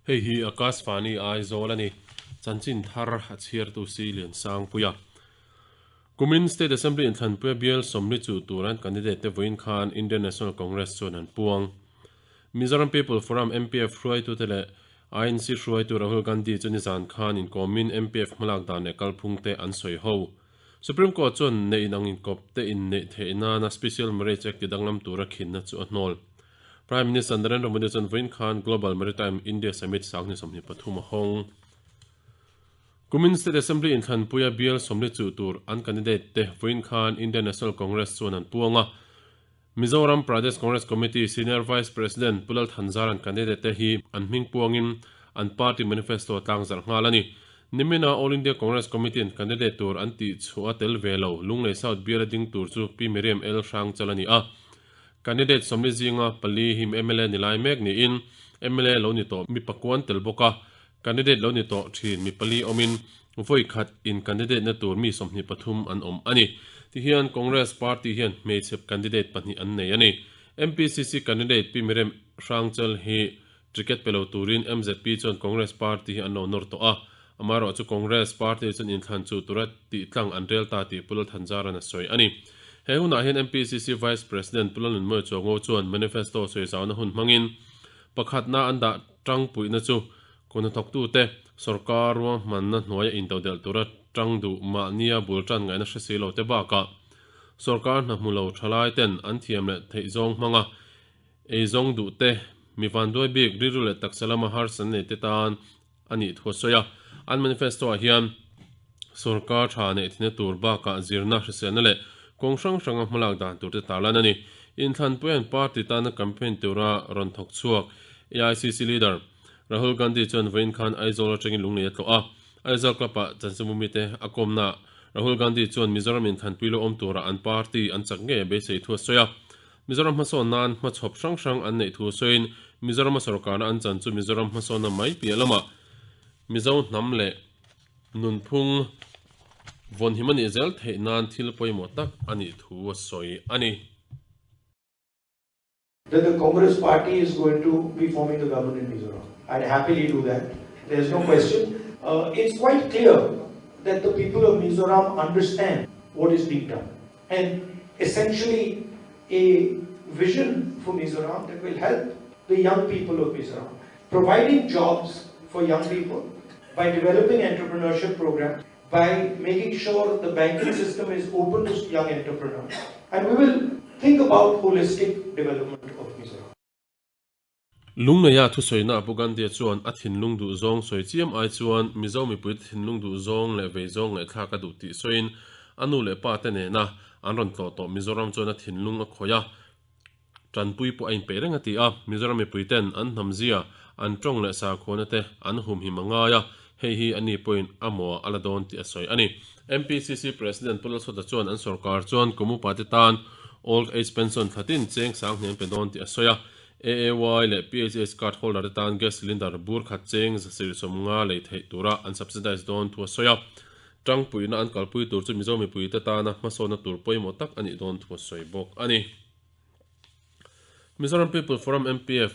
Hei hi Akashvani Aizawl a ni. Chanchin thar a chhiartu si Liansangpuia. Kumin State Assembly inthlanpuia bial sawmli chuh tur an candidate te vawiin khan Indian National Congress chuan an puang. Mizoram People Forum, MPF, hruaitute leh INC hruaitu Rahul Gandhi chu nizan khan inkawmin MPF hmalak dan leh kalphung te an sawi ho. Supreme Court chuan neih inang inkawp te inneih theih nana Special Marriage Act tidanglam tura khinna chu a hnawl. Prime Minister Narendra Modi chuan vawiin khan Global Maritime India Summit 2023 a hawng. Kumin State Assembly inthlanpuia bial sawmli chuh tur an candidate te vawiin khan Indian National Congress chuan an puang a. Mizoram Pradesh Congress Committee Senior Vice President Pu Lal Thanzaran candidate te hi an hming puangin an party manifesto a tlangzarh nghal a ni. Nimina All India Congress Committee in candidate tur an tih chhuah a tel ve lo Lunglei South biala ding tur chu Pi Miriam L Hrangchal a ni a. Candidate sawmli zinga pali hi mla ni lai mek niin mla lo ni tawh mi pakuan tel bawk a. Candidate lo ni tawh thin mi pali awmin vawi khat in candidate na tur mi 23 an awm a ni. Tihian Congress party hian hmeichhe candidate pahnih an nei a ni. MPCC candidate Pi Miriam Hrangchal hi ticket pe lo turin MZP chuan Congress party hi an lo nawr tawh a. Amaherawhchu Congress party chuan inthlan chuh tura tih tlang an rel ta tih Pu Lalthanzaran a sawi a ni. He hunah hian MPCC Vice President Pu Lalnunmawia Chuango chuan manifesto sawizauna hun hmangin pakhatna an dah Tangpuihna chu kawhnathawktute sawrkar ruahmanna hnuaia intodelh tura tang duh mahnia bul tan ngaihna hre si lo te bakah sawrkar hna hmu lo thalai ten an thiam leh theih zawng hmanga ei zawng duh te, mi vanduai bik rilru leh taksa lama harsa nei te tan a nih thu a sawi a. An manifesto-ah hian sawrkar tha neih thihna tur bakah zirna, hriselna leh kawng hrang hranga hmalak dan tur te tarlan a ni. Inthlanpuian party tana campaign tura rawn thawk chhuak AICC leader Rahul Gandhi chuan vawiin khan Aizawl atangin Lunglei a tlawh a. Aizawl Club-ah Chanchinbhumi-te a kawmnaah Rahul Gandhi chuan Mizoram inthlanpui lo awm tura an party an chak ngei a beisei thu a sawi a. Mizoram hmasawn nan hmachhawp hrang hrang an neih thu sawiin Mizorama sawrkarna an chan chu Mizoram hmasawnna mai piah lamah Mizo hnam leh nunphung vawnhim a nih zel theih nan thil pawimawh tak a nih thu a sawi a ni. That the Congress party is going to be forming the government in Mizoram. I'd happily do that. There's no question. Uh, it's quite clear that the people of Mizoram understand what is being done. And essentially a vision for Mizoram that will help the young people of Mizoram. Providing jobs for young people by developing entrepreneurship programs, by making sure the banking system is open to young entrepreneurs. And we will think about holistic development of Mizoram. Lungneia thusawiina Apu Gandhi-a chuan a thinlung duh zawng sawi chiam ai chuan Mizo mipuite thinlung duh zawng leh vei zawng ngaihthlak a duh tih sawiin a nu leh pa te nena an rawn tlawh tawh Mizoram chuan a thinlung a khawih a, Tanpui pawh a inpeih reng a ti a, Mizoram mipuiten an hnamzia, an tawng leh sakhuana te an humhim a ngai a, hei hi ani pawhin a maw a la dawn tih a sawi a ni. MPCC President Pu Lalsawta chuan an sorkar chuan kum upa te tan Old Age Pension thlatin cheng sang hniam pe dawn tih a sawi a, AAY leh PHH card holder te tan gas cylinder bur khat cheng 150 lei theih tura an subsidize dawn thu a sawi a, tangpuihna an kalpui tur chu Mizo mipuite tana hmasawnna tur pawimawh tak a nih dawn thu a sawi bawk a ni. Mizoram People Forum, MPF,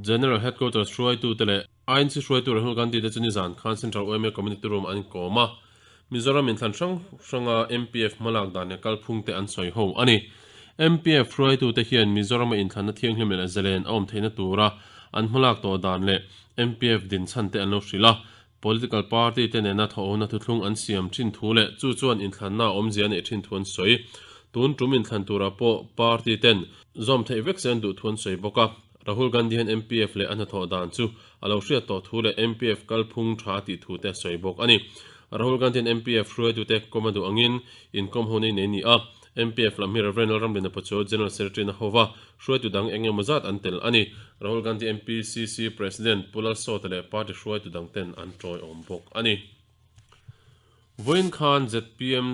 General Headquarters hruaitute leh INC hruaitu Rahul Gandhi te chu nizan khan Central OMA Community Room an inkawm a, Mizoram inthlan hrang hranga MPF hmalak dan leh kalphung te an sawi ho a ni. MPF hruaitute hian Mizorama inthlanna thianghlim leh zalen a awm theihna tura an hmalak tawh dan leh MPF dinchhan te an lo hrilh a, Political party te nena thawhhona thuthlung an siam thin thu leh chu chuan inthlanna a awmzia a neih thin thu an sawi. Tun tum inthlan turah pawh party ten zawm theih vek se an duh thu an sawi bawk a. Rahul Gandhi hian MPF leh a hnathawh dan chu a lo hriat tawh thu leh MPF kalphung tha a tih thu te a sawi bawk a ni. Rahul Gandhi hian MPF hruaitute kawm a duh angin inkawm ho nei nei ni a. MPF lam hi Rev. Lalramlina Pachuau General Secretary na hova hruaitu dang eng emaw zat an tel a ni. Rahul Gandhi MPCC President Pu Lalsawta leh party hruaitu dang ten an tawiawm bawk a ni. Vawiin khan zpm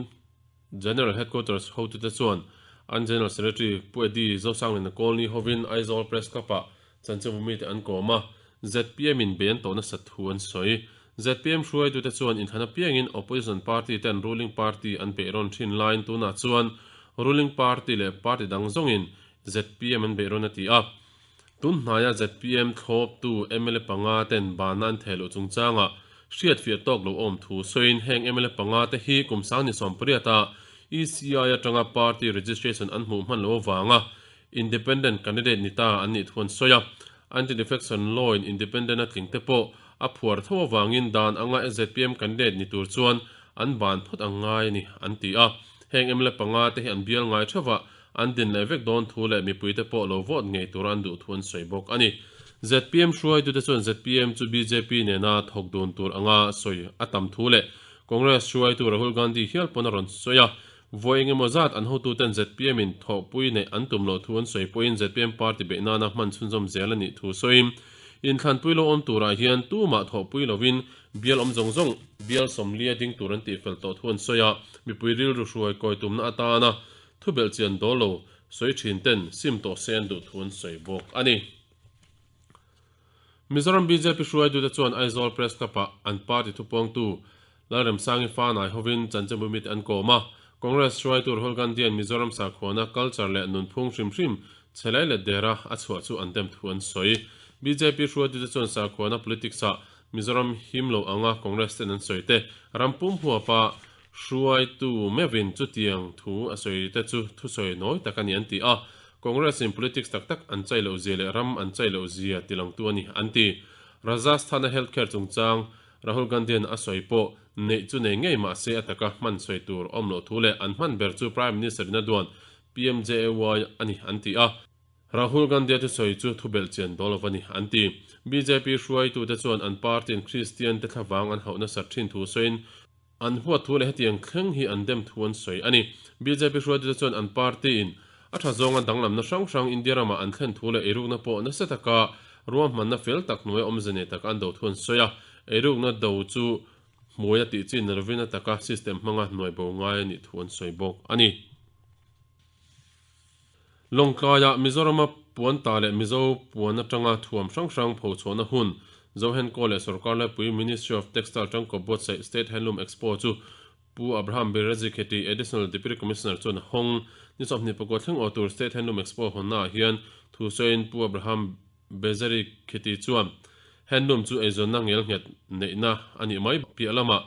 General Headquarters hotute chuan an General Secretary Pu Eddie Zosanglina Colney hovin Aizawl Press Club-ah chanchinbu mite an kawm a, zpm in bei an tawh nasat thu an sawi. Zpm hruaitute chuan inthlan apiangin opposition party ten ruling party an beih rawn thin laiin tunah chuan ruling party leh party dang zawngin zpm an beih rawn a ti a. Tun hnaia zpm thlawptu mla panga ten banna an theh loh chungchangah hriatfiah tawk lo awm thu sawiin heng mla panga te hi kum sangni sawmpariata ECI atanga party registration an hmuh hman loh avanga independent candidate ni ta an nih thu an sawi a. Anti-defection law in independent a tling te pawh a phuar tho avangin dan anga zpm candidate ni tur chuan an ban phawt ang ngai a ni an ti a. Heng mla panga te hi an bial ngai theuhah An din leh vek dawn thu leh mipuite pawh lo vote ngei tura an duh thu an sawi bawk a ni. Zpm hruaitute chuan zpm chu bjp nena thawk dun tur anga sawi a tam thu leh Congress hruaitu Rahul Gandhi hial pawn a rawn sawi a. Vawi eng emaw zat an hotuten zpm in thawhpui neih an tum loh thu an sawi pawhin zpm party beih nana hman chhunzawm zel a nih thu sawiin inthlanpui lo awm turah hian tumah thawhpui lovin bial awm zawng zawng bial sawmlia ding tur an tihfel tawh thu an sawi a. Mipui rilru hruai kawi tumna atana Thu belh chian dawl lo sawi thin ten sim tawh se an duh thu an sawi bawk a ni. Mizoram bjp hruaitute chuan Aizawl Press Club-ah an party thupuangtu Lalremsangi Fanai hovin chanchinbu mite an kawm a. Congress hruaitu Rahul Gandhi-a'n Mizoram sakhuana culture leh nunphung hrim hrim chhe lai let dera a chhuah chu an dem thu an sawi. Bjp hruaitute chuan sakhuana politics-ah Mizoram him lo anga Congress ten an sawi te ram pum huapa Hruaitu meuhin chutiang thu a sawi te chu thusawi nawi tak a ni an ti a, Congress in politics tak tak an chai loh zia leh ram an chai loh zia tilangtu a ni an ti. Rajasthan-a health care chungchang Rahul Gandhi-a'n a sawi pawh neih chu nei ngei mah se a taka hman sawi tur awm loh thu leh an hman ber chu Prime Minister-in a duan PMJAY a ni an ti a. Rahul Gandhi-a thusawi chu thu belhchian dawl lo a ni, an ti. Bjp hruaitute chuan an party-in Kristian te thlavang an hauh nasat thin thu sawiin an huat thu leh hetiang thleng hi an dem thu an sawi a ni. Bjp hruaitute chuan an party-in a tha zawnga danglamna hrang hrang India ramah an thlen thu leh eirukna pawh nasa taka ruahmanna fel tak hnuaia awmze nei taka an do thu an sawi a. Eirukna do chu hmuaia tih chin ni lovin a taka system hmanga hnuai bo ngai a nih thu an sawi bawk a ni. Lawngtlaiah Mizorama puanta leh Mizo puan atanga thuam hrang hrang phochhuahna hun, Zohenkaw leh Sorkar Laipui Ministry of Textile tangkaw buatsaih State Handloom Expo chu Pu Abraham Biraji Kheti, Additional Deputy Commissioner chuan a hawng. Ni 24 thleng aw tur State Handloom Expo hawnnaah hian thu sawiin Pu Abraham Bezari Kheti chuan Handloom chu eizawnna ngelnghet neihna a nih mai piah lamah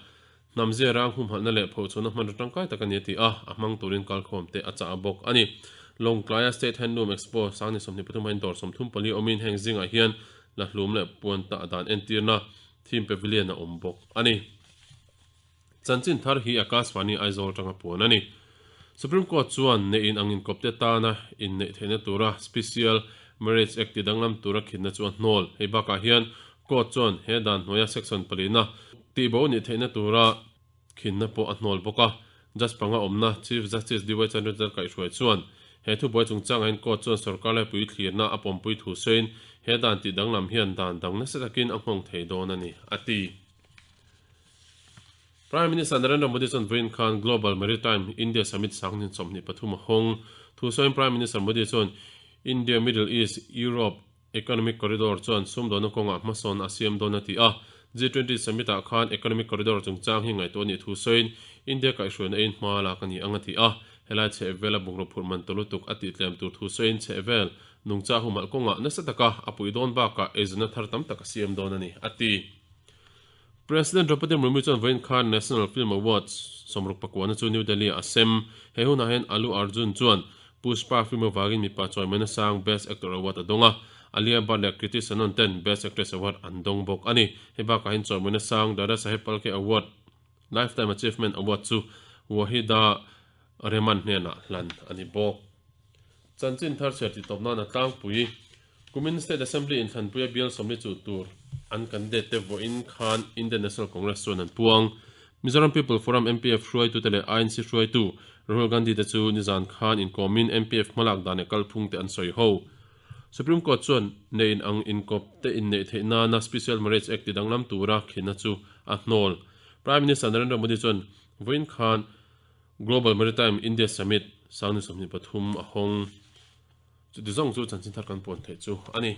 Hnamzia rang humhalhna leh phochhuahna hmanraw tangkai tak a ni a ti a, a hmang turin kalkhawm te a chah bawk a ni. Lawngtlaia State Handloom Expo Sangni 23 ah dawr 34 awmin heng zingah hian la hlum leh puan tah dan entirna theme pavilion a awm bawk a ni. Chanchin thar hi Akashvani Aizawl atanga puan a ni. Supreme Court chuan neih in ang inkawpte tana inneih theihna tura Special Marriage Act ti danglam tura khinna chu a hnawl. Hei bakah hian Court chuan he dan hnuaia Section palina tihbo nih theihna tura khinna pawh a hnawl bawk a. Judge panga awmna Chief Justice DY Chandrachud kaihhruai chuan he thubuai chungchangah hian Court chuan sorkar laipui thlirna a pawmpui thu sawiin he dan tih danglam hian dan dang nasa takin a nghawng thei dawn a ni, a ti. Prime Minister Narendra Modi chuan vawiin khan Global Maritime India Summit sangnin 23 a hawng. Thu sawiin Prime Minister Modi chuan India Middle East Europe Economic Corridor chuan sumdawnna kawngah hmasawn a siam dawn a ti a. G20 Summit ah khan Economic Corridor chungchang hi ngaihtuah a nih thu sawiin India kaihhruaina in hma lak a ni ang a ti a. Helai chhehvela bungraw phurh man ta lutuk a tihtlem tur thu sawiin chhehvel nungcha humhalh kawngah nasa taka a puih dawn bakah eizawnna thar tam tak a siam dawn a ni a ti. President Draupadi Murmu chuan vawiin khan National Film Awards 64 chu New Delhi-ah a sem. He hunah hian Allu Arjun chuan Pushpa film avangin mipa chawimawina sang Best Actor Award a dawng a, Alia Bhatt leh Kriti Sanon ten Best Actress Award an dawng bawk a ni. Hei bakah hian chawimawina sang Dada Saheb Phalke Award, Lifetime Achievement Award chu Wahida Rehman hnenah hlan a ni bawk. Chanchin thar chhiar tih tawp nan a tlangpui. Kumin State Assembly inthlanpuia bial sawmli chuh tur an candidate te vawiin khan Indian National Congress chuan an puang. Mizoram People Forum, MPF, hruaitute leh INC hruaitu Rahul Gandhi te chu nizan khan inkawmin MPF hmalak dan leh kalphung te an sawi ho. Supreme Court chuan neih in ang inkawp te inneih theih nana Special Marriage Act ti danglam tura khinna chu a hnawl. Prime Minister Narendra Modi chuan vawiin khan Global Maritime India Summit sangni 23 a hawng. Chuti zawng chu chanchin thar kan puan theih chu a ni.